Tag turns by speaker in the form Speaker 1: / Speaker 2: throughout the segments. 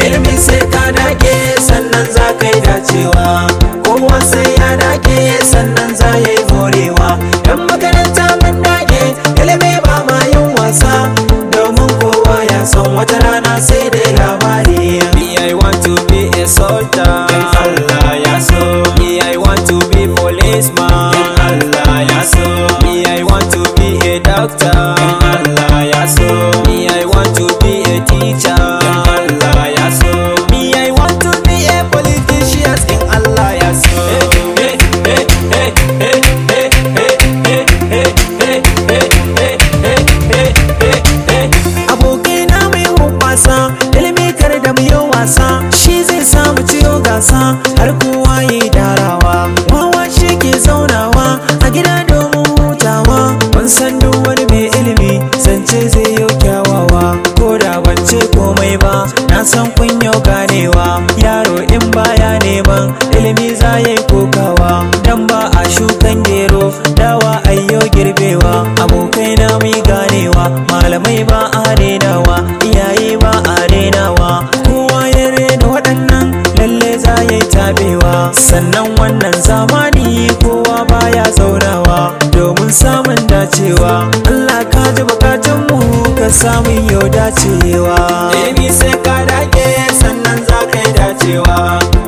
Speaker 1: Ilimi sai ka dage sannan za ka yi dacewa. Kowa sai ya dage sannan za ya yi morewa. Yan makaranta mun dage, ilimi ba ma yin wasa, domin kowa ya san wata rana sai dai labari.
Speaker 2: Me, I want to be a soldier. In Allah ya so. Me, I want to be policeman. In Allah ya so. Me, I want to be a doctor. In Allah ya so. Me, I want to be a teacher. In Allah ya so. Me, I want to be a politician. In Allah ya so. Hey, hey, hey, hey, hey, hey, hey, hey, hey, hey, hey, hey, hey, hey, hey.
Speaker 1: Abokai na mai hoɓasa, ilimi kar da mu yi wasa, shi zai samu ciyo gasa har kowa yi darawa. Wawa shi ke zaunawa a gida domin hutawa. Mun san duk wani mai ilimi zance zai yi kyawawa. Ko da ban ce komai ba, na san kun yau ganewa. Yaro in baya neman ilimi za ya yi kokawa, dan ba a shukan gero dawa ayyo girbewa. Abokai na mu ganewa, malamai ba a renawa, iyaye ba a renawa. Kowa ya rena waɗannan, lalle za ya yi tabewa. Sannan wannan zamani kowa baya zaunawa domin samun dacewa. Allah ka ji bukatunmu, ka samu yau dacewa.
Speaker 2: Ilimi sai ka dage sannan za ka yi dacewa.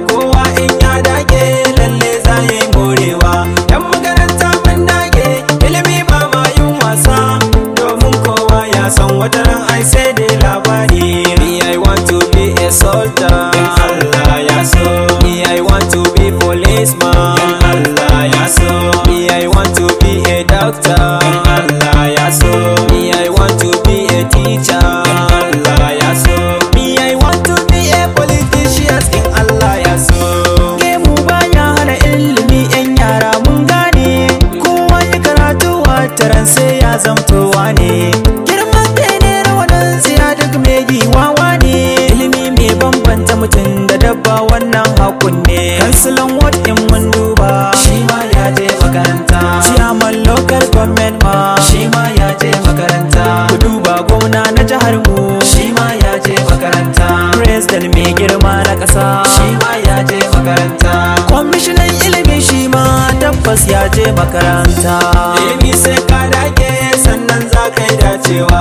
Speaker 2: Kowa in ya dage, lalle za ya yi morewa. Yan makaranta mun dage, ilimi ba ma yin wasa, domin kowa ya san wata ran ai sai dai labari. Me, I want to be a soldier. In Allah ya so. Me, I want to be policeman. In Allah ya so. Me, I want to be a doctor. In Allah ya so. Me, I want to be a teacher. In Allah ya so. Me, I want to be a politician. In Allah ya so.
Speaker 1: Gemu baya hana ilimi, yan yara mun gane. Kowa ya karatu wataran sai ya zamtowa ne. Girman kai ne rawanin tsiya, duk mai giwawa ne. Ilimi mai bambanta mutum da dabba, wannan hakun ne. Kansilan ward in mun duba,
Speaker 2: Shi ma ya je makaranta.
Speaker 1: Chairman local government ma,
Speaker 2: Shi ma ya je makaranta.
Speaker 1: Ku duba gwamna na jihar mu,
Speaker 2: Shi ma ya je makaranta.
Speaker 1: President mai girma na ƙasa,
Speaker 2: Shi ma ya je makaranta.
Speaker 1: Kwamishinan ilimi shi ma tabbas ya je makaranta.
Speaker 2: Ilimi sai ka dage sannan za ka yi dacewa.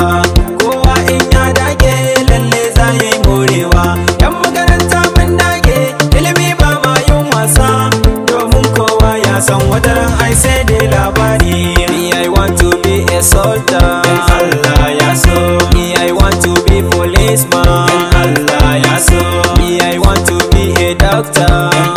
Speaker 2: Kowa in ya dage, lalle za ya yi morewa. Yan makaranta mun dage, ilimi ba ma yin wasa, domin kowa ya san wata ran ai sai dai labari. Me, I want to be a soldier. In Allah ya so. Me, I want to be policeman. In Allah ya so. Me, I want to be a doctor. In